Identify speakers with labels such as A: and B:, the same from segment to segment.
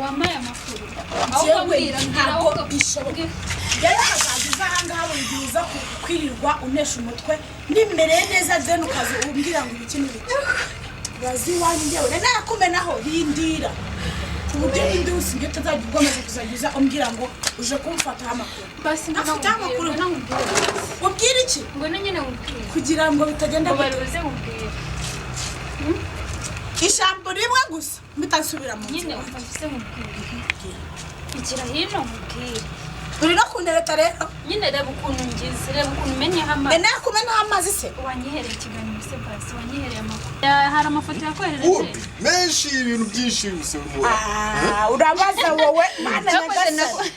A: Wampaye amakuru.
B: Jewe
A: Ahubwo mbwira, mbwira
B: ntabwo
A: ahubwo.
B: bishoboka. Rero ukazajya uza ahangaha buri gihe uza kwirirwa unesha umutwe nimereye neza, then ukaza umbwira ngo ibiki n'ibiki. Urazi iwanyu, njyewe rero nakumenaho rindira ku buryo n'indi wese utazajya ugomeza kuzajya uza umbwira ngo uje kumfataho amakuru.
A: Basi ngwino
B: Afite
A: nkubwire,
B: amakuru.
A: ngwino nkubwire.
B: Ubwira iki?
A: Ngwino nyine nkubwire.
B: Kugira ngo bitagenda
A: Ngo
B: gute?
A: baruze nkubwire.
B: Ijambo rimwe gusa mpita nsubira mu nzu.
A: Nyine umva mfise nkubwire. Igira hino nkubwire.
B: Uri no kuntereta rero.
A: Nyine reba ukuntu ngize, reba ukuntu umenyeho amazi.
B: Nakumenaho amazi se?
A: Wanyihereye ikiganiro se basi, wanyihereye amakuru. Ya, hari amafoto yakoherereje.
C: Ubi, menshi, ibintu byinshi gusa.
B: Ah, urabaza wowe Mana
A: Cyakoze
B: nyagasani.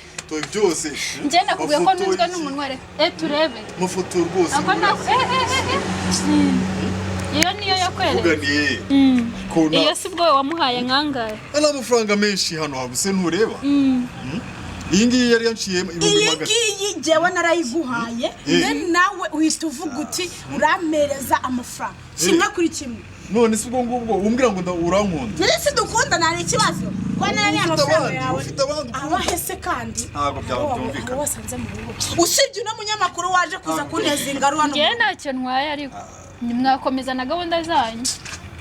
C: Byose.
A: Njye nakubwiye ko
C: Amafoto
A: ntunzwe
C: iki?
A: n'umunwa, reka. Turebe.
C: Amafoto rwose.
A: Ako nako Iyo niyo yakweretse.
C: Vuganiye kona.
A: Iyo si bwo wamuhaye nkangahe?
C: Ari amafaranga menshi hano habuse, ntureba? Iyi ngiyi yari yanciye ibihumbi
B: Iyi
C: magana
B: ngiyi njyewe narayiguhaye, then nawe uhita uvuga uti urampereza amafaranga kimwe kuri kimwe.
C: None si ubwo ngubwo umbwira ngo urankunda?
B: Nyine si dukunda, nta ikibazo kuba narariye
C: Ufite
B: amafaranga
C: abandi,
B: yawe.
C: ufite abandi ukunda.
B: Abahese kandi?
C: Ntabwo byumvikana.
B: Abo wasanze mu rugo, usibye uno munyamakuru waje kuza
C: Ntabwo
B: kunteza ingaru hano.
A: Njyewe ntacyo ntwaye, ariko mwakomeza na gahunda zanyu,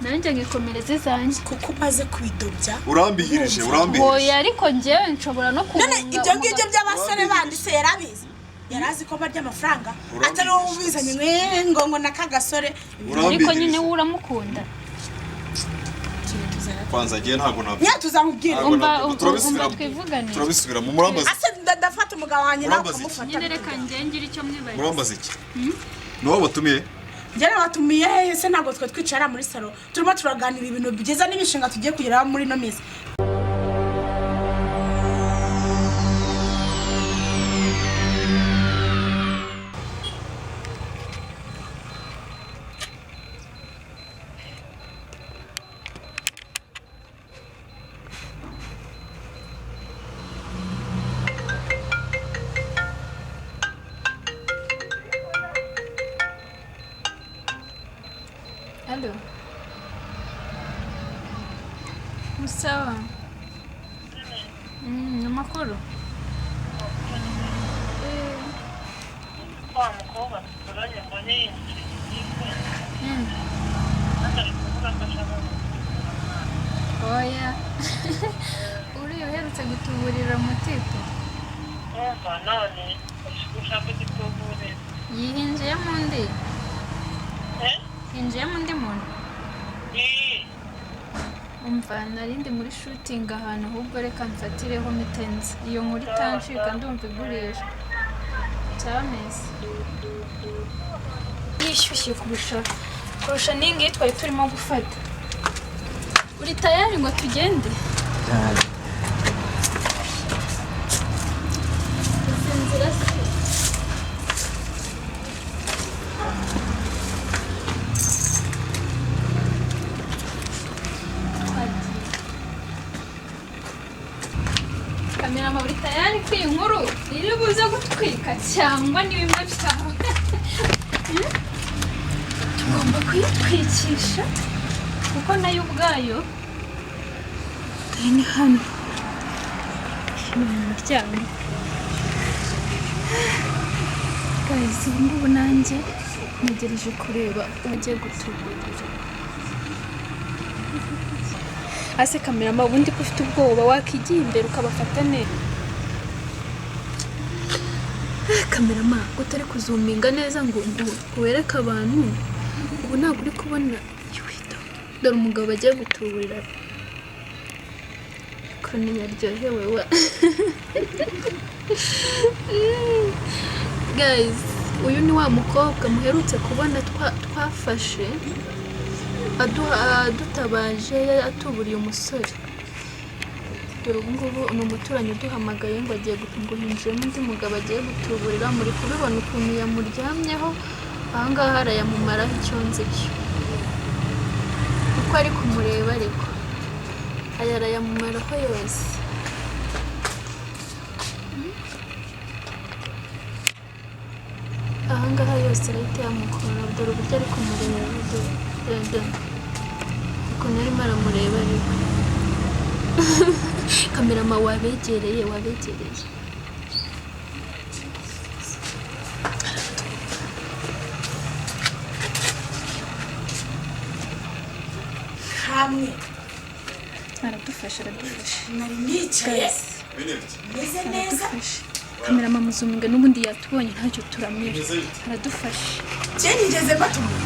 A: nanjye nkikomereza izanjye.
B: Kuko umaze kubidobya.
C: Urambihirije, urambihirije.
A: Oya, ariko njyewe nshobora no
B: None
A: kubunga
B: ibyo ngibyo
A: umugabo.
B: by'abasore bandi se yarabizi? Yarazi ko barya amafaranga atari wowe ubizanye ngo na kagasore.
A: Ariko nyine wowe uramukunda.
C: Kwanza ngiye ntabwo nabyo.
B: Nyine tuzamubwira.
C: Ntabwo
A: Umva,
C: nabyo.
A: umva,
C: Turabisubiramo.
A: umva twivuganire.
C: Turabisubiramo, murambaza.
B: Ase ndafata umugabo wanjye nawe
C: Urambaza iki?
B: ukamufata.
A: Nyine reka njye ngire icyo mwibariza.
C: Murambaza iki? Ni wowe watumiye?
B: Njye nabatumiye hehe se? Ntabwo twe twicara muri salo turimo turaganira ibintu byiza n'imishinga tugiye kugeraho muri ino minsi.
A: Allo. Musawa. Amakuru.
D: Wa mukobwa duturanye mbonye yinjiye ikipe, hano ari kuvuga ko ashaka gutubura umwana.
A: Oya. Uriya uherutse gutuburira mutipe.
D: Urumva none ushaka igituburira.
A: Yihinjiyemo undi.
D: Eh.
A: Hinjiyemo undi muntu.
D: Ii.
A: Umva, narindi muri shooting ahantu, ahubwo reka mfatireho mitenzi. Iyo nkuru itancika, ndumva igurishwa. Cyameze. Yishyushye kurusha n'iyi ngiyi twari turimo gufata. Uri tayari ngo tugende? Izi nzira se? Twagiye. Kamerama, uri tayari ko iyi nkuru iri buze gutwika cyangwa ni bimwe byawe? Tugomba kuyitwikisha kuko nayo ubwayo. Dore ni hano, ni mu muryango. Guys, ubu ngubu nanjye ntegereje kureba ugiye gutuburira. Ase kamerama, ubundi ko ufite ubwoba, wakigiye imbere ukabafata neza. Kamerama, utari kuzuminga neza ngo wereke abantu, ubu ntabwo uri kubona. Yuhita, dore umugabo bagiye gutuburira, ukuntu yaryohewe we. Guys, uyu ni wa mukobwa muherutse kubona twafashe adutabaje atuburiye umusore. Dore ubu ngubu ni umuturanyi uduhamagaye ngo agiye ngo hinjiyemo undi mugabo agiye gutuburira. Muri kubibona ukuntu yamuryamyeho ahangaha, arayamumaraho icyo nzi cyo uko ari kumureba, ariko aya arayamumaraho yose. Ahangaha yose arahita yamukora. Dore uburyo ari kumureba, dore dore dore ukuntu arimo aramureba, ariko Kamerama wabegereye, wabegereye.
B: Hamwe
A: Aradufasha, aradufasha.
B: Nari nicaye meze neza.
A: Aradufasha. Kamerama muzunga n'ubundi yatubonye, ntacyo turamira. Aradufasha.
B: Njye nigeze mbatumira?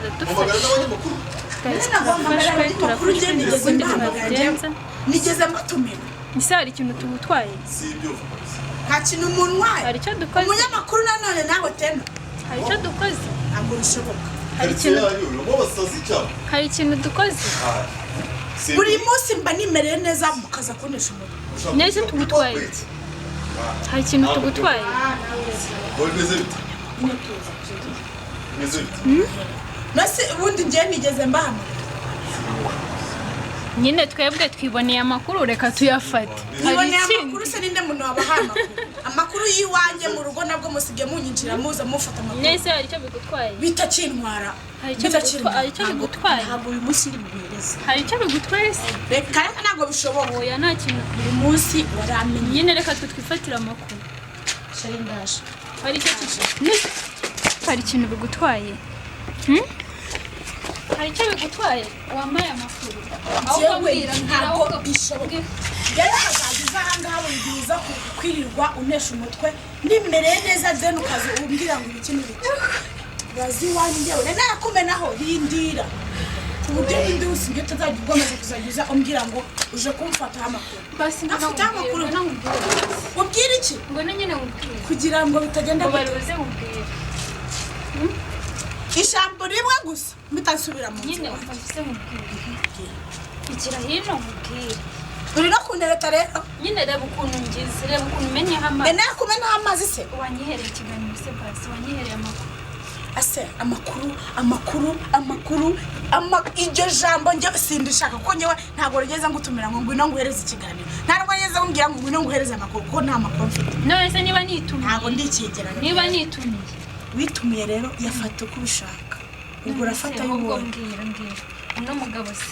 A: Aradufasha. Guys,
B: Nagomba
A: turafashwe,
B: amakuru, njye
A: turafashwe,
B: nigeze
A: ukundi
B: mbahamagara?
A: tubabigenza.
B: Nigeze mbatumira?
A: Ese hari ikintu tugutwaye?
B: Nta kintu umuntu waye.
A: Hari icyo dukoze?
B: Umunyamakuru nanone nawe tena.
A: Hari icyo dukoze?
B: Ntabwo bishoboka.
A: Hari ikintu, hari ikintu dukoze?
B: Buri munsi mba nimereye neza, mukaza kunesha umutwe.
A: Nese tugutwaye iki? Hari ikintu tugutwaye?
C: Bimeze bite? Bimeze bite?
B: Nase ubundi njye nigeze mbahamagara?
A: Nyine twebwe twiboneye amakuru, reka tuyafate. Hari
B: Niboneye
A: ikindi?
B: amakuru se? Ninde muntu wabahaye amakuru? Amakuru y'iwanjye mu rugo nabwo musigaye munyinjira, muza mufata amakuru.
A: Nese hari icyo bigutwaye?
B: Bitakintwara.
A: Hari icyo hari icyo bigutwaye?
B: Ntabwo uyu munsi ndi buguhereze.
A: Hari icyo bigutwaye se?
B: Reka reka, ntabwo bishoboka.
A: Oya, nta kintu.
B: Buri munsi waramenye.
A: Nyine reka twe twifatire amakuru.
B: Chéri, ndaje.
A: Hari icyo Nese hari ikintu bigutwaye? Hmm? Hari icyo bigutwaye? Wambaye amakuru aho
B: Jewe
A: ukambwira, mbwira
B: ntabwo
A: aho
B: bishoboka. Rero ukazajya uza ahangaha buri gihe uza kwirirwa unesha umutwe, nimereye neza, then ukaza umbwira ngo ibiki n'ibiki. Urazi iwanjye, njyewe nari narakumenaho. Rindira, ku buryo n'undi wese njye utazajya ugomeza kuzajya uza umbwira ngo uje kumfataho amakuru.
A: Basi ngwino.
B: Afite amakuru.
A: Ngwino nkubwire.
B: Ubwire iki?
A: Ngwino nyine nkubwire.
B: Kugira ngo bitagenda
A: Ngo
B: gute?
A: baruze nkubwire.
B: Ijambo rimwe gusa mpita nsubira mu nzu.
A: Nyine umva se nkubwire, igira hino nkubwire.
B: Uri no kuntereta rero.
A: Nyine reba ukuntu ngize, reba ukuntu umenyeho amazi.
B: Nakumenaho amazi se?
A: Wanyihereye ikiganiro se? Basi wanyihereye amakuru.
B: Ase amakuru, amakuru, amakuru, iryo jambo njye sindishaka, kuko njyewe ntabwo rigeze ngutumira ngo ngwino nguhereze ikiganiro, nta nubwo rigeze ngumbwira ngo ngwino nguhereze amakuru, kuko nta makuru mfite.
A: None se niba nitumiye?
B: Ntabwo ndi icyegeranyo.
A: Niba nitumiye?
B: Witumiye rero, yafata uko ubishaka, ubwo urafata
A: Ahubwo
B: y'ubonye.
A: mbwira, mbwira uno mugabo se.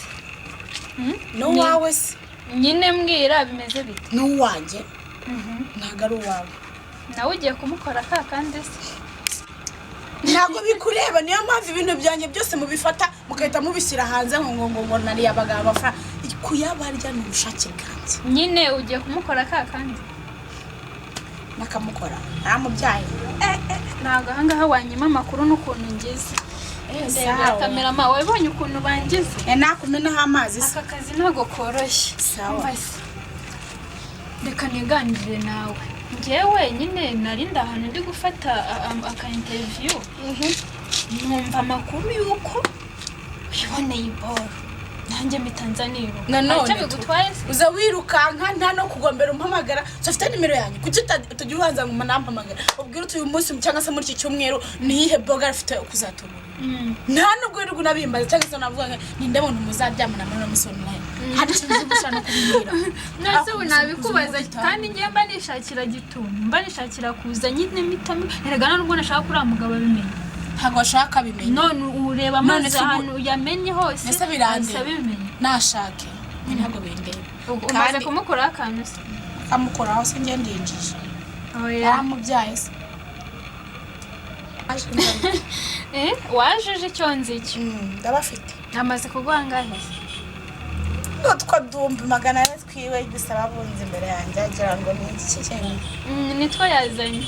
B: N'uwawe se?
A: Nyine mbwira, bimeze bite?
B: N'uwanjye, ntabwo ari uwawe.
A: Nawe ugiye kumukora ka kandi se?
B: Ntabwo bikureba. Niyo mpamvu ibintu byanjye byose mubifata mugahita mubishyira hanze ngo nariye abagabo amafaranga. Kuyabarya ni ubushake bwanjye.
A: Nyine ugiye kumukora ka kandi?
B: Nakamukora naramubyaye.
A: Ntabwo ahangaha wanyima amakuru n'ukuntu ngize. Ndebera.
B: Sawa.
A: Kamerama, wabibonye ukuntu bangize?
B: Nakumenaho amazi se?
A: Aka kazi ntabwo koroshye.
B: Sawa.
A: Umva se, reka niganirire nawe. Njyewe nyine nari ndi ahantu ndi gufata aka interview, numva amakuru y'uko wiboneye iboro, nanjye mpita nza niruka.
B: Nanone
A: Hari icyo bigutwaye se?
B: Uza wirukanka nta no kugombera umpamagara. So ufite nimero yanjye, kuki utajya ubanza ngo nampamagara, ubwire uti uyu munsi cyangwa se muri iki cyumweru niyihe boga afite kuzatubura? Nta nubwo wirirwa unabimbaza, cyangwa se navuga ngo ninde muntu muzaryamana muri uno munsi online, hari ikintu uzi gushaka no kubimbwira.
A: None ubu nabikubaza kandi njye mba nishakira gituntu, mba nishakira kuza nyine mpitamo. Erega nta nubwo nashaka ko uriya mugabo abimenya.
B: Ntabwo bashaka abimenya.
A: None ureba
B: None
A: amazi
B: se ubu-
A: ahantu yamenye hose.
B: Ese birandeba?
A: Ahise abimenya.
B: Nashake njye ntabwo bindeba.
A: Ubwo umaze
B: Kandi-
A: kumukoraho akantu se?
B: Amukoraho se? Njye ndinjije.
A: Oya.
B: Yaramubyaye se?
A: Eh, wajuje icyo nzi icyo.
B: Ndabafite.
A: Amaze kuguha angahe se?
B: N'utwo 400,000 twiwe gusa babunze imbere yanjye, agira ngo ni iki kintu?
A: Nitwo yazanye.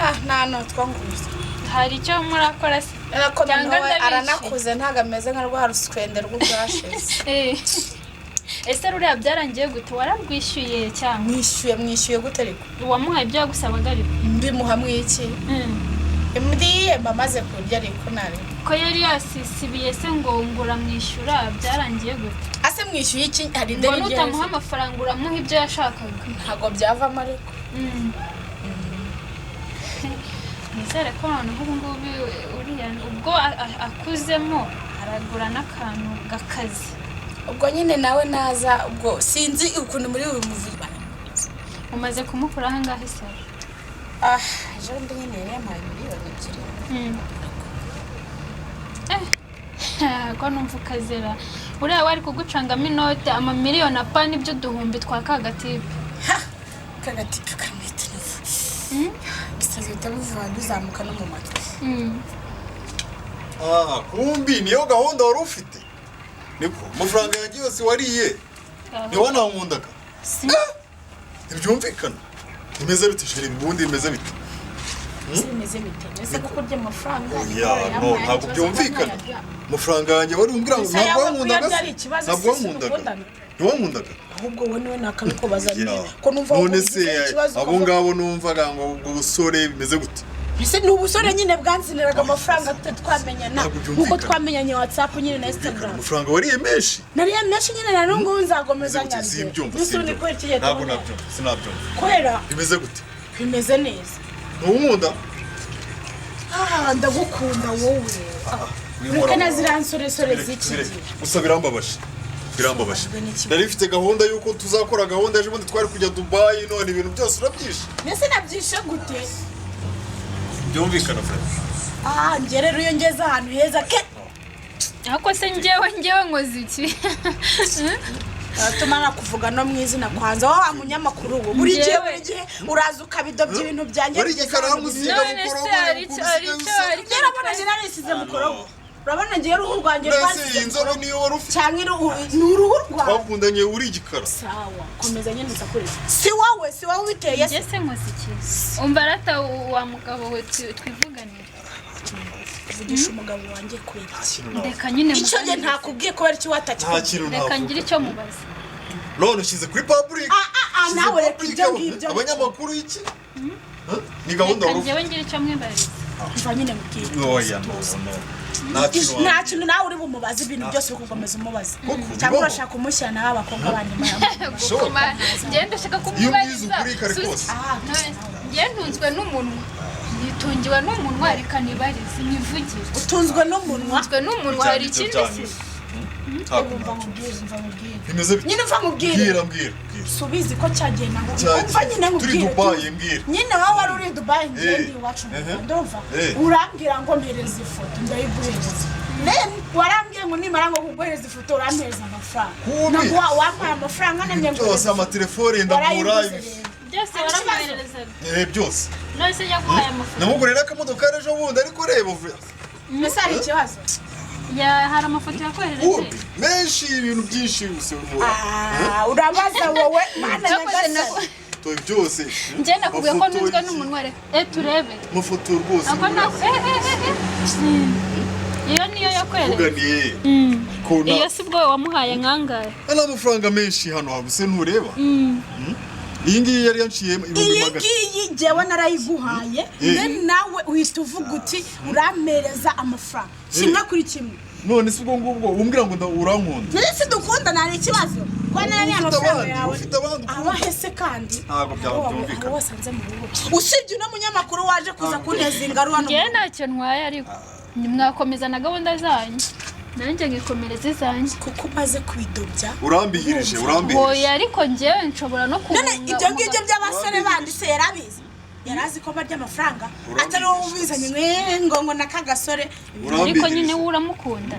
B: Ah, nta n'utwo nguzo.
A: Hari icyo murakora se?
B: Ariko
A: Cyangwa
B: noneho
A: ndabishe.
B: aranakuze, ntabwo ameze nka rwa ruswende rw'ubwashize.
A: Eh. Ese ruriya byarangiye gute? Wararwishyuye cyangwa?
B: Mwishyuye, mwishyuye gute ariko?
A: Wamuhaye ibyo yagusabaga ariko?
B: Mbimuha mwiki? Mdiye mba maze kurya ariko nari.
A: Ko yari yasisibiye se ngo uramwishyura, byarangiye gute?
B: Ase mwishyuye iki? Hari
A: Ngo
B: ideni
A: nutamuha
B: ryose.
A: amafaranga uramuha ibyo yashakaga.
B: Ntabwo byavamo ariko.
A: Nizere ko noneho ubu ngubu uriya ubwo akuzemo aragura n'akantu gakazi.
B: Ubwo nyine nawe naza, ubwo sinzi ukuntu muri bubimuvuge.
A: Umaze kumukuraho angahe se?
B: Ah, ejo bundi nyine yari yampaye 2 miliyoni.
A: Eh, ko numva ukazera. Uriya wari kugucangamo inote amamiliyoni apa nibyo duhumbi twa kagatipe.
B: Ha! Kagatipe kamwita neza. Gisazi bihita bivuga bizamuka no mu matwi.
C: Ah, kumbi niyo gahunda wari ufite. Niko amafaranga yanjye yose wariye niwo wanankundaga. Ntibyumvikana. Bimeze bite chéri? Ubundi bimeze bite?
B: Bimeze bite? Ese kuko urya amafaranga?
C: Oya, no, ntabwo byumvikana. Amafaranga yanjye wari umbwira ngo
B: Ese
C: ntabwo
B: yawe
C: wankundaga
B: kuyarya
C: se?
B: ari ikibazo,
C: Ntabwo
B: se
C: wankundaga.
B: dukundana?
C: Ntiwankundaga.
B: Ahubwo wowe niwe nakabikubaza
C: Ya.
B: ko numva
C: None
B: ugize
C: se
B: ikibazo
C: abo ngabo numvaga ngo ubwo busore bimeze gute?
B: Ese ni ubusore nyine bwanziniraga amafaranga tute twamenyana?
C: Ntabwo byumvikana.
B: Nkuko twamenyanye WhatsApp nyine na Instagram.
C: Amafaranga wariye menshi.
B: Nariye menshi nyine, na n'ubu nzakomeza
C: Bimeze gute?
B: nyarye.
C: Simbyumva.
B: Mbese ubu ni kubera iki
C: Ntabwo
B: tubona?
C: nabyumva, sinabyumva.
B: Kubera
C: Bimeze gute?
B: Bimeze neza.
C: Ntunkunda?
B: Ah, ndagukunda wowe. Reka na ziriya nsoresore z'iki gihe.
C: Gusa birambabaje, birambabaje.
B: Ubwo ni ikibazo.
C: Nari mfite gahunda y'uko tuzakora gahunda, ejo bundi twari kujya Dubayi, none ibintu byose urabyishe.
B: Mbese nabyishe gute?
C: Byumvikana, Fred.
B: Ah, njye rero iyo ngeze ahantu heza ke
A: Ariko se njyewe nkoze iki?
B: Aratuma nakuvuga no mu izina kwanza wowe wa munyamakuru we. Buri gihe
A: Njyewe.
B: buri gihe uraza ukabidobya ibintu byanjye
C: Wari
B: bigeze
C: igikara
B: ahantu
C: musinga
A: None
C: mukorogo.
A: se hari icyo
B: Njye urabona njye narisize mukorogo, urabona njye uruhu rwanjye
C: Mbese iyi
B: rwasize
C: nzobe niyo wari ufite?
B: Cyangwa ni uruhu rwawe.
C: Twakundanye uri igikara.
B: Sawa, komeza nyine usakurize. Si wowe ubiteye se?
A: Njye se nkoze iki? Umva rata wa mugabo we, twivuganire.
B: Vugisha umugabo wanjye kubera iki?
C: Kintu navuga.
A: Reka nyine
B: Icyo njye
A: muganirize.
B: ntakubwiye kubera iki
C: Nta
B: watakikubwiye?
C: kintu
A: Reka
C: navuga.
A: ngire icyo mubaza.
C: None ushyize kuri public.
B: Ah, ah, ah,
C: Ushyize
B: nawe reka
C: public,
B: ibyo ngibyo.
C: Abanyamakuru iki? Huh? Ni gahunda
A: Reka
C: wari ufite.
A: njyewe ngire icyo mwibariza.
B: Mva nyine mubwire.
C: Oya, no, no, nta kintu
B: Nta
C: wambwira.
B: kintu nawe uri bumubaze, ibintu byose uri gukomeza umubaza.
C: Koko,
B: Cyangwa
C: bibaho.
B: urashaka kumushyira nawe abakobwa bandi
C: Sure.
A: Gukoma njyewe ndashaka
C: Iyo
A: kumwibariza.
C: umbwiza ukuri kare kose.
B: Ah,
A: None njyewe ntunzwe n'umunwa, nitungiwe n'umunwa, reka nibarize nivugire.
B: Utunzwe n'umunwa.
A: Ntunzwe n'umunwa, hari
C: Ibyo
A: ikindi
C: byanyu.
A: se?
C: Ntabwo
B: Umva
C: nabyumva.
B: nkubwire, umva nkubwire.
C: Bimeze bite?
B: Nyine umva nkubwire.
C: Mbwira, mbwira, mbwira.
B: Subizi ko cyagiye naho.
C: Cyagiye.
B: Umva nyine
C: Turi
B: nkubwire.
C: Dubai, mbwira.
B: Nyine wowe wari uri Dubai, njye
C: Eh.
B: ndi iwacu mu
C: Ehe.
B: Rwanda, urumva?
C: Eh.
B: Urambwira ngo mpereza ifoto, ndayiguhereza. Then warambwiye ngo nimara ngo kuguhereza ifoto urampereza amafaranga.
C: Kubi.
B: Naguha, wampaye amafaranga nanjye
C: Byose
B: nguhereza.
C: amatelefone ndagura.
B: Warayiguze rero.
A: Byose waramwoherereza?
C: Byose.
A: None se yaguhaye amafoto?
C: Namugurira akamodoka ejo bundi, ariko reba uvuye.
B: Ese hari ikibazo?
A: Hari amafoto yakoherereje?
C: Kumbi menshi, ibintu byinshi gusa.
B: Ah, urabaza wowe mana
A: Nakoze
B: nyagasani.
C: Toye byose.
A: Njye nakubwiye ko
C: Amafoto
A: ntunzwe
C: iki?
A: n'umunwa, reka turebe.
C: Amafoto rwose.
A: Ako nako iyo niyo yakwereka.
C: Kuganiye kona.
A: Iyo si bwo wamuhaye nkangahe?
C: Ari amafaranga menshi hano haba se ntureba? Iyi ngiyi yari yanciye ibihumbi
B: Iyi
C: magana
B: ngiyi njyewe narayiguhaye.
C: Eh.
B: Then nawe uhita uvuga uti urampereza amafaranga kimwe kuri kimwe.
C: None se ubwo ngubwo umbwira ngo urankunda?
B: Ndetse si dukunda, nta ikibazo kuba nari
C: Ufite
B: amafaranga
C: abandi,
B: yawe.
C: ufite abandi ukunda.
B: Abahese kandi?
C: Ntabwo byaba
B: Abo
C: byumvikana.
B: abo wasanze mu rugo, usibye uno munyamakuru waje kuza kunteza ingaru hano.
A: Njyewe ntacyo ntwaye, ariko nimwakomeza na gahunda zanyu nanjye nkikomereza izanjye.
B: Kuko umaze kubidobya.
C: Urambihirije, urambihirije.
A: Oya, ariko njyewe nshobora no
B: None
A: kubunga
B: ibyo ngibyo
A: umugabo.
B: by'abasore bandi se yarabizi? Yarazi ko barya amafaranga atari wowe ubizanye ngo na kagasore?
A: Ariko nyine we uramukunda.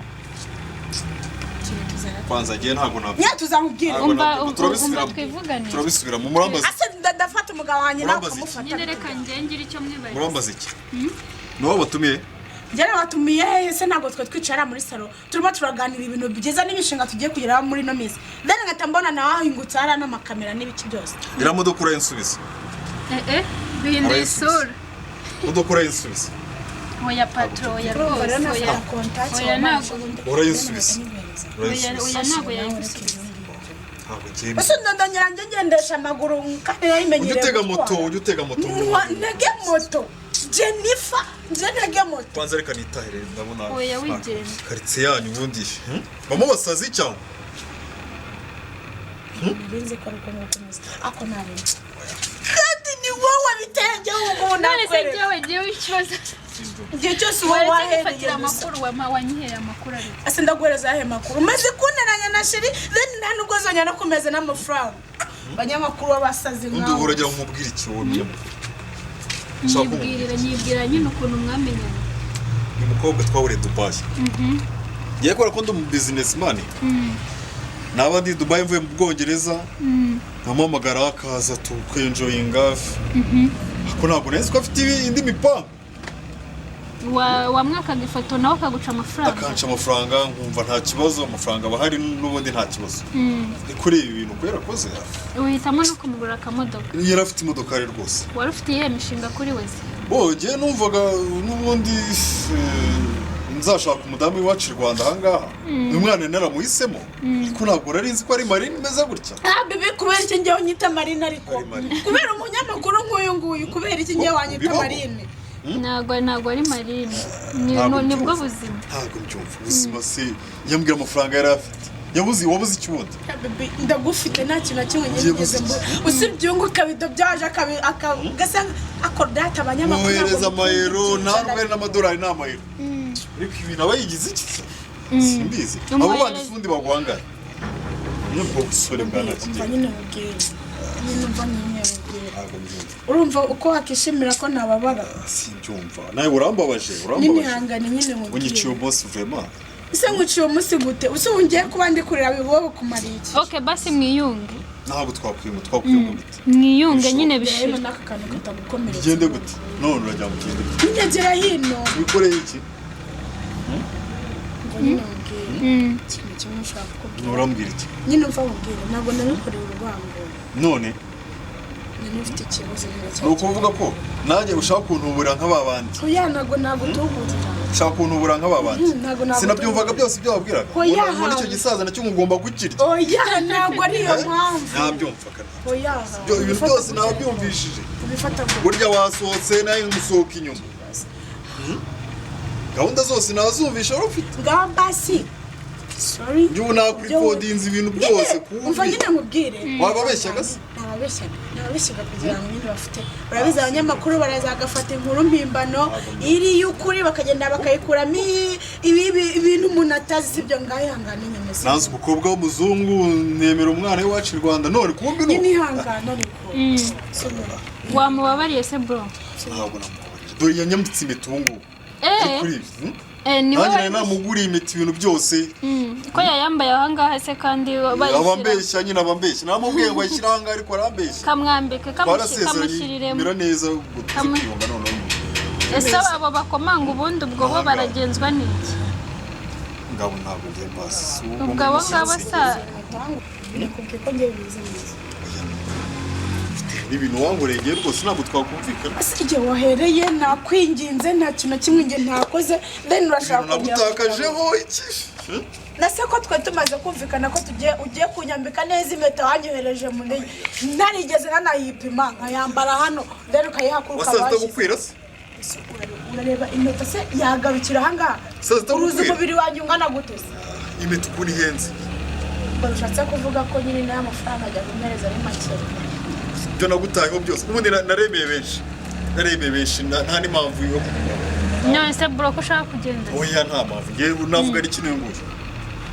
C: Kwanza ngiye ntabwo nabyo.
B: Nyine tuzamubwira.
C: Ntabwo
A: Umva,
C: nabyo.
A: umva,
C: Turabisubiramo.
A: umva twivuganire.
C: Turabisubiramo. Murambaza.
B: Ase ndafata umugabo wanjye nawe
C: Urambaza iki?
B: ukamufata.
A: Nyine reka njye ngire icyo mwibariza.
C: Murambaza iki? Ni wowe batumiye?
B: Njye nabatumiye hehe se? Ntabwo twe twicara muri salo turimo turaganira ibintu byiza n'imishinga tugiye kugeraho muri ino minsi, then ngahita mbona nawe ahingutse hariya n'amakamera n'ibiki byose.
C: Iriya modoka urayinsubiza.
A: Eh, bihinduye
C: Urayisubiza.
A: isura.
C: Modoka urayinsubiza.
A: Oya patro, oya rwose, oya. Oya ntabwo.
C: Urayinsubiza.
A: Oya,
C: Urayinsubiza.
A: oya ntabwo yayigusubiza.
C: Ntabwo ngiye.
B: Ese ndongera njye ngendesha amaguru kandi
C: Ujya
B: nayimenyereye
C: utega moto,
B: gutwara.
C: ujya utega moto.
B: Ntege moto Jennifer, njye ntege moto?
C: Kwanza reka nitahire, ndabona.
A: Oya, wigenda.
C: Karitsiye yanyu ubundi. Bamo basazi cyangwa?
B: Narinzi ko ariko nukomeza ako narinzi kandi ni wowe bitenge ubu ngubu.
A: None se
B: Nakwereka
A: njyewe njyewe ikibazo
B: igihe cyose uba
A: waretse
B: wahereye
A: gufatira
B: gusa.
A: amakuru, wanyihera amakuru ariko.
B: Ese ndaguhereza ayahe makuru umaze kunteranya na chéri? Then nta nubwo zongera no kumeza n'amafaranga, abanyamakuru b'abasazi
C: Ubundi
B: nkawe.
C: uragira ngo nkubwire iki wowe munyamakuru? Ushaka kumubwira?
A: Nyibwirira, nyibwira nyine ukuntu mwamenyanye.
C: Uyu mukobwa twahuriye Dubai. Ngiye kubera ko ndi umu businessman, naba ndi Dubai, mvuye mu Bwongereza, nkamuhamagara akaza tukenjoyinga, ariko ntabwo nari nzi ko afite indi mipango.
A: Wamwakaga ifoto nawe akaguca amafaranga.
C: Akanca amafaranga, nkumva nta kibazo, amafaranga aba ahari n'ubundi nta kibazo. Ariko ureba ibintu kubera akoze.
A: Uhitamo no kumugura akamodoka.
C: Yari afite imodokari rwose.
A: Wari ufite iyihe mishinga kuri we se?
C: Bo njyewe numvaga n'ubundi nzashaka umudamu w'iwacu i Rwanda ahangaha. Uyu mwana naramuhisemo, ariko ntabwo nari nzi ko ari Marine imeze gutya.
B: Ah bébé, kubera iki ngewe unyita Marine ariko?
C: Ari Marine.
B: Kubera umunyamakuru nk'uyu nguyu, kubera iki ngewe wanyita
C: Bibaho.
B: Marine?
A: Ntabwo ari Marine.
C: Ntabwo
A: Nibwo
C: mbyumva.
A: buzima.
C: Ntabwo mbyumva ubuzima se. Yambwira amafaranga yari afite, yabuze, wabuze iki wundi?
B: Ah, bébé, ndagufite, nta kintu na kimwe
C: Ngiye
B: nigeze
C: gusa-
B: mbura usibye uyu kabido byaje ugasanga ako data abanyamakuru
C: Mwohereza
B: ntabwo mukunda
C: amayero
B: ibyiza.
C: nta nubwo ari n'amadolari, ni amayero, ariko ibintu aba yigize iki se? Simbizi abo bandi se ubundi baguhangara n'ubwo busore bwa
B: Umva
C: ntakigera.
B: nyine mubwire nyine, umva nyine mubwire.
C: Ntabwo mbyumva.
B: Urumva uko wakishimira ko ntababara?
C: Simbyumva, nawe urambabaje,
B: Nyine
C: urambabaje.
B: ihangane nyine mubwire.
C: Unyiciye umunsi vraiment.
B: Ese nguciye umunsi gute? Use ubu ngiye kuba ndi kurira bibobo kumara iki?
A: Ok, basi mwiyunge.
C: Ntabwo twakwiyunga, twakwiyunga gute?
A: Mwiyunge nyine
B: Rero
A: bishira.
B: n'aka kantu katagukomeretsa.
C: Bigende gute none? Uragira ngo ugende gute?
B: Nyine gera hino.
C: Wikoreye iki?
B: Umva nyine mubwire ikintu kimwe ushaka kukubwira.
C: Urambwira iki?
B: Nyine umva mubwire, ntabwo nabikoreye urwango.
C: None?
B: Nari mfite ikibazo nyine cya
C: Ni ukuvuga ko nanjye ushaka kuntubura nk'aba bandi?
B: Oya, ntabwo nagutuburira.
C: Ushaka kuntubura nk'aba bandi?
B: Ntabwo nagutuburira.
C: Sinabyumvaga byose ibyo wabwiraga.
B: Oya.
C: Ngo icyo gisaza nacyo ngomba kukirya.
B: Oya, ntabwo ari iyo mpamvu.
C: Nabyumvaga.
B: Oya.
C: Ibintu byose nabyumvishije.
B: Ubifata gutya.
C: Burya wasohotse nawe nkusohoka inyuma. Gahunda zose nazumvisha wari ufite.
B: Ngaho basi, sorry.
C: Njye ubu nakurikodinze ibintu byose.
B: Nyine, umva
C: kumbi
B: nyine nkubwire.
C: Wababeshyaga se?
B: Nababeshyaga, nababeshyaga kugira ngo nyine bafite, urabizi abanyamakuru baraza bagafata inkuru mpimbano iri y'ukuri, bakagenda bakayikuramo ibintu umuntu atazi, sibyo? Ngaho ihangane nyine si
C: Nanze umukobwa w'umuzungu, nemera umwana w'iwacu i Rwanda, none kumbi
B: nyine
C: no
B: ihangane ariko. Subira.
A: Wamubabariye se bro?
C: Ntabwo namubabarira, dore yanyambitse impeta ubu ngubu. Kuri ibi,
A: Ni
C: Nanjye
A: wowe.
C: nari namuguriye impeta, ibintu byose.
A: Ko yayambaye ahangaha se kandi bayishyira?
C: Abambeshya nyine, abambeshya. Namubwiye ngo ayishyire ahangaha ariko arambeshya.
A: Kamwambike,
C: Twarasezeranye
A: kamushyiriremo.
C: mera neza ubwo tuze kwiyunga noneho.
A: Ese abo bakomanga ubundi ubwo bo
C: Ahangaha.
A: baragenzwa n'iki?
C: Ngabo ntabwo ngiye mbasi.
A: Ubwo abo ngabo sa
B: Nakubwiye ko ngiye bimeze neza.
C: N'ibintu wankoreye ngewe rwose ntabwo twakumvikana.
B: Ese igihe wahereye nakwinginze, nta kintu na kimwe njye ntakoze, then urashaka
C: Ibintu
B: kongera
C: nagutakajeho iki?
B: Na se ko twe tumaze kumvikana ko tugiye, ugiye kunyambika neza impeta wanyohereje muri ntarigeze nanayipima, nkayambara hano, then ukayihakura
C: Wasaze
B: ukaba washyize.
C: itagukwira se?
B: Ese urareba impeta se yagarukira ahangaha?
C: Sasa itagukwira.
B: Uruzi umubiri wanjye ungana gute se?
C: Impeta ukuntu ihenze.
B: Ubwo bishatse kuvuga ko nyine n'aya mafaranga ajya kumpereza ari make.
C: Ibyo nagutayeho byose ubundi naremeye benshi, naremeye benshi, nta n'impamvu yo kukugaba.
A: None se bro, ko ushaka kugenda se?
C: Oya, nta mpamvu, ngewe navuga ari kino nguyu.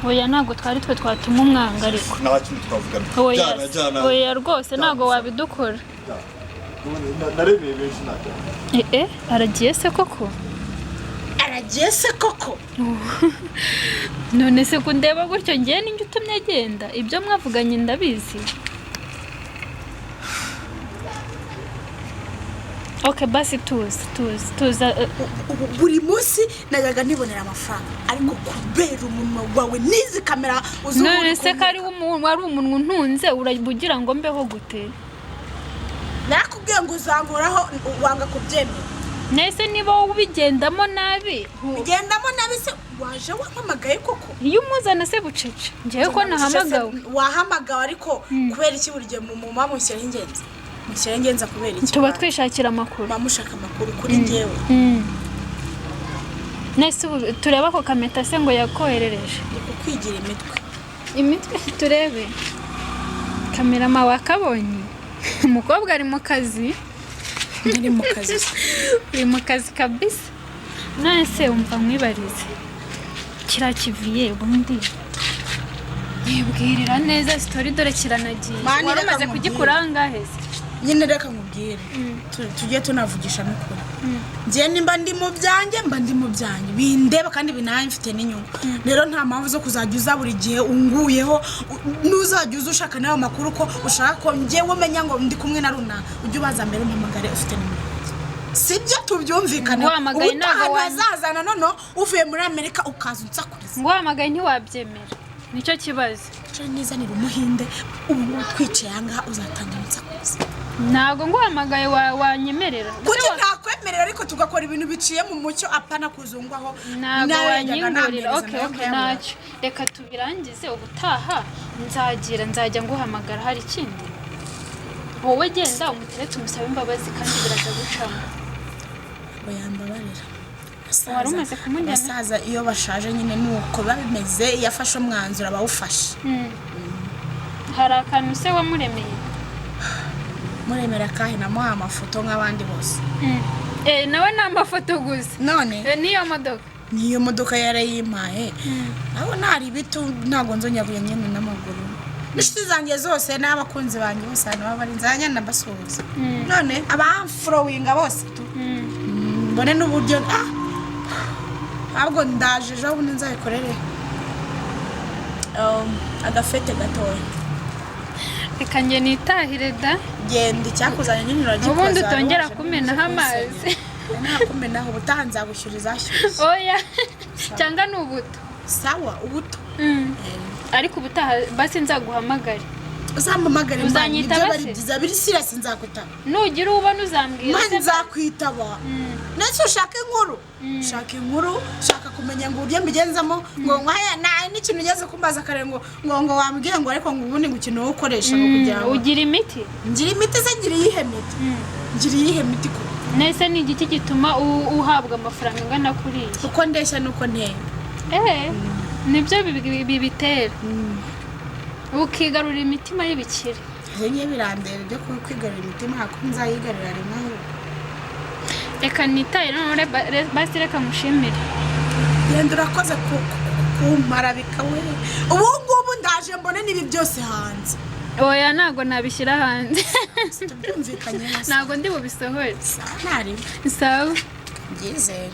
A: Oya, ntabwo twari twe twatuma umwanga ariko.
C: Nta kintu twavugana.
A: Oya.
C: Jyana, jyana.
A: Oya rwose, ntabwo wabidukora.
C: Ubundi naremeye benshi, ntajyana.
A: Eh eh, aragiye se koko?
B: Aragiye se koko?
A: None se ko ndeba gutyo, ngewe ninjye utumye agenda? Ibyo mwavuganye ndabizi. Ok, basi tuzi tuzi tuza.
B: Ubu buri munsi najyaga nibonera amafaranga, ariko kubera umunwa wawe n'izi kamera uzi ubu
A: None
B: uri
A: se ko
B: kunyereka.
A: ari wari umunwa untunze, uragira ngo mbeho gute?
B: Narakubwiye ngo uzankoraho, wanga kubyemera.
A: Nese niba wowe ubigendamo nabi
B: Ugendamo nabi se waje wampamagaye koko?
A: Iyo umuzana se bucece, ngewe ko nahamagawe?
B: Wahamagawe, ariko kubera iki buri gihe mu mushyiraho ingenzi, mushyiraho ingenzi kubera iki?
A: Tuba twishakira amakuru.
B: Muba mushaka amakuru kuri njyewe.
A: Nese ubu turebe ako kameta se ngo yakoherereje?
B: Ni kukwigira imitwe.
A: Imitwe turebe. Kamerama wakabonye, umukobwa ari mu kazi.
B: Nari mu kazi.
A: Uri mu kazi kabisa. None se umva nkwibarize, kiriya kiviye ubundi nibwirira neza story, dore kiranagiye.
B: Mani,
A: Wari
B: reka
A: umaze
B: nkubwire.
A: kugikura angahe se?
B: Nyine reka nkubwire, tujye tunavugisha n'ukuri. Njye nimba ndi mu byanjye, mba ndi mu byanjye, bindeba kandi binamfite n'inyungu. Rero nta mpamvu zo kuzajya uza buri gihe unguyeho. N'uzajya uza ushaka nayo makuru ko ushaka ko njyewe umenya ngo ndi kumwe na runaka, ujye ubaza mbere, umpamagare ufite nimero, sibyo? Tubyumvikane.
A: Nguhamagaye
B: Ubutaha
A: ntabwo
B: ntazazana noneho uvuye muri Amerika ukaza unsakuriza.
A: Nguhamagaye ntiwabyemera, nicyo kibazo.
B: Nizanira umuhinde ubu ngubu twicaye ahangaha, uzatangira unsakuriza.
A: Ntabwo nguhamagaye wanyemerera.
B: Kuki ntakwemerera? Ariko tugakora ibintu biciye mu mucyo, apana kuzungwaho.
A: Ntabwo
B: Nawe yajyaga
A: wanyingurira.
B: nampereza
A: Okay.
B: nawe
A: Okay.
B: nkayabura.
A: Ntacyo, reka tubirangize. Ubutaha nzajya nguhamagara. Hari ikindi? Wowe genda umuteretse, umusabe imbabazi kandi biraza gucamo.
B: Ngo yambabarira?
A: Wari umaze kumujyana?
B: Abasaza iyo bashaje nyine ni uko biba bimeze. Iyo afashe umwanzuro aba awufashe.
A: Hari akantu se wamuremeye?
B: Muremera kahe? Namuhaye amafoto nk'abandi bose.
A: Eh, nawe ni amafoto gusa?
B: None?
A: Eh, n'iyo modoka?
B: Niyo modoka yarayimpaye. Aho ntari ibitu, ntabwo nzongera kujya ngenda n'amaguru. N'inshuti zanjye zose n'abakunzi banjye bose ahantu baba bari, nzajya ndabasuhuza. None abamfollowinga bose tu, mbone n'uburyo ahubwo ndaje ejo bundi nzabikorere agafete gatoya.
A: Reka njye nitahire da.
B: Genda, icyakuzanye nyine uragikoza.
A: Ubundi utongera
B: Wari waje
A: kumenaho amazi.
B: Ntakumenaho, ubutaha nzagushyura izashyushye.
A: Oya, cyangwa ni ubuto?
B: Sawa, ubuto.
A: Ariko ubutaha basi nzaguhamagare.
B: Uzampamagare mani.
A: Uzanyitaba
B: Nibyo bari
A: se?
B: byiza biri serious, nzakwitaba.
A: Nugira ubona uzambwira
B: Mani,
A: se?
B: nzakwitaba. Ndetse ushaka inkuru, ushaka inkuru, ushaka kumenya ngo uburyo mbigenzamo, ngo haya nta n'ikintu ugeze kumbaza kare ngo wambwiye ngo ariko ngo ubundi ngo ikintu wowe ukoresha ngo kugira ngo
A: Ugira imiti?
B: Ngira imiti se? Ngira iyihe miti? Ngira iyihe miti ko?
A: Nese ni igiki gituma uhabwa amafaranga angana kuriya?
B: Uko ndeshya nuko nteye.
A: Eh, nibyo bibitera, ukigarurira imitima y'ibikire.
B: Njye ngiye birandeba ibyo kwigarurira imitima, ko nzayigarurira rimwe ahubwo.
A: Reka nitaye none, basi reka mushimire.
B: Genda, urakoze kumparabika we. Ubu ngubu ndaje mbone n'ibi byose hanze.
A: Oya, ntabwo nabishyira hanze.
B: Tubyumvikanye hasi.
A: Ntabwo ndi bubisohore.
B: Ntari
A: Sawa.
B: Byizere.